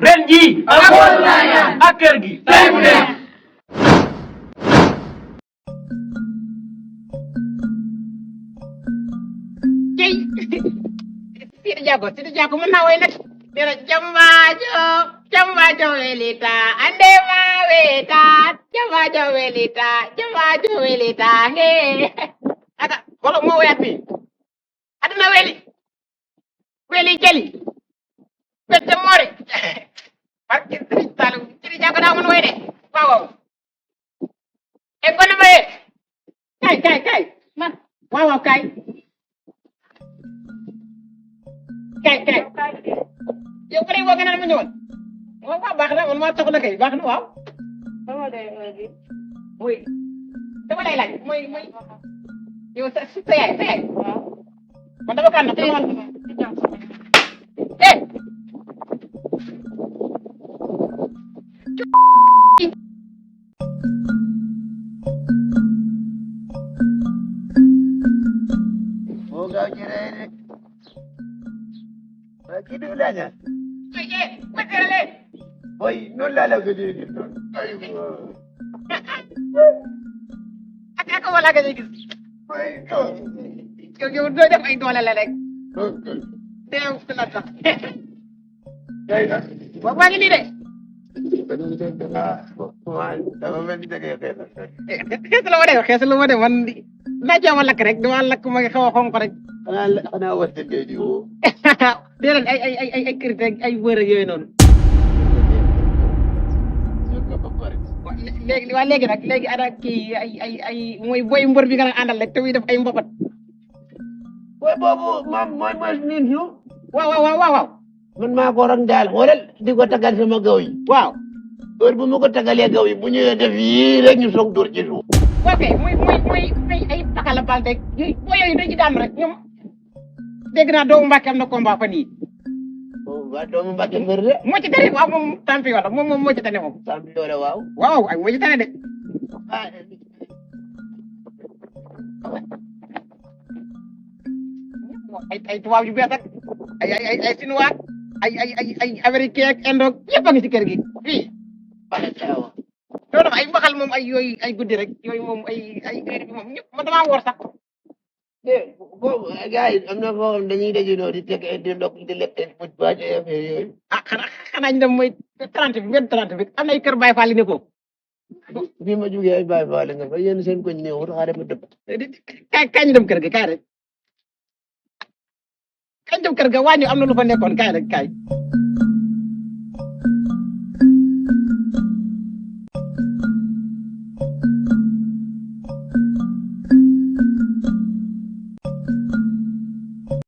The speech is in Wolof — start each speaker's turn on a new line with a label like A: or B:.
A: ren jii amoon naa ñaan ak kër gi tey mu neex.
B: tey Sidi Diago mën naa woy nag dina jambajo welita ande ma weta jambajo welita he aka wala moo woyaat bi aduna weli jeli bette moore barke Sëriñ Saliou Sidi Diago daa mën woy de waaw e gone maye kay man waaw kay yow kay boo gën a ma ñëwoon waaw baax na man maa tax na kay baax na waaw. muy dama lay laaj mooy yow sa yaay man dama kan nag
C: moo gaaw ci rey de waaye kii du laaña boy noonu laa la ko dégg noonu ay
B: ak wala nga gis
C: boy
B: yow doo def ay doole la rek teew ku la tax
C: kay na
B: waaw maa ngi nii de
C: dama mel ni da ngay
B: xees la wane man naa jooma lakk rek dama lakk ma ngi xaw a xonq rek
C: xanaa wante ngay di woo
B: déedéet ay kërite ay wër ak yooyu noonu léegi nag léegi ana kii ay mooy boy mbër bi nga naan àndal rek te muy def ay mbopat
C: boy boobu moom mooy niin ñu
B: waaw
C: man maa ko rang daal xoolal di ko tagal sama gaw yi
B: waaw
C: heure bu ma ko tagalee gaw yi bu ñëwee def yii rek ñu soog dóor ci suuf
B: ok muy ay pakala balte yooyu dañu daan rek ñoom dégg naa doomu Mbàkke am na combat fan yii
C: waa doomu Mbàkke mbër de
B: moo ci tane waaw moom champion la moom moo ci tane moom
C: champion la waaw
B: waaw ay moo ci tane de ay tubaab yu bees ak ay chinois ay américain ak indo yëpp a ngi ci kër gi fii loolu ay mbaxal moom ay yooyu ay guddi rek yooyu moom ay heure bi moom ñëpp man damaa woor sax
C: boobu gars yi am na foo xam dañuy dajinoo di teg di ndokk di lekk puj baaj ay affaire yooyu
B: xanaa ñu dem mooy 30 bi benn 30 bi am na ay kër Baye Fall ne ko
C: fii ma jugee ay Baye Fall nga fa yéen seen koñ néewut xaaral ma dëpp
B: kaay ñu dem kër ga kaay rek kaay ñu dem kër ga wàññi am na lu fa nekkoon kaay rek kaay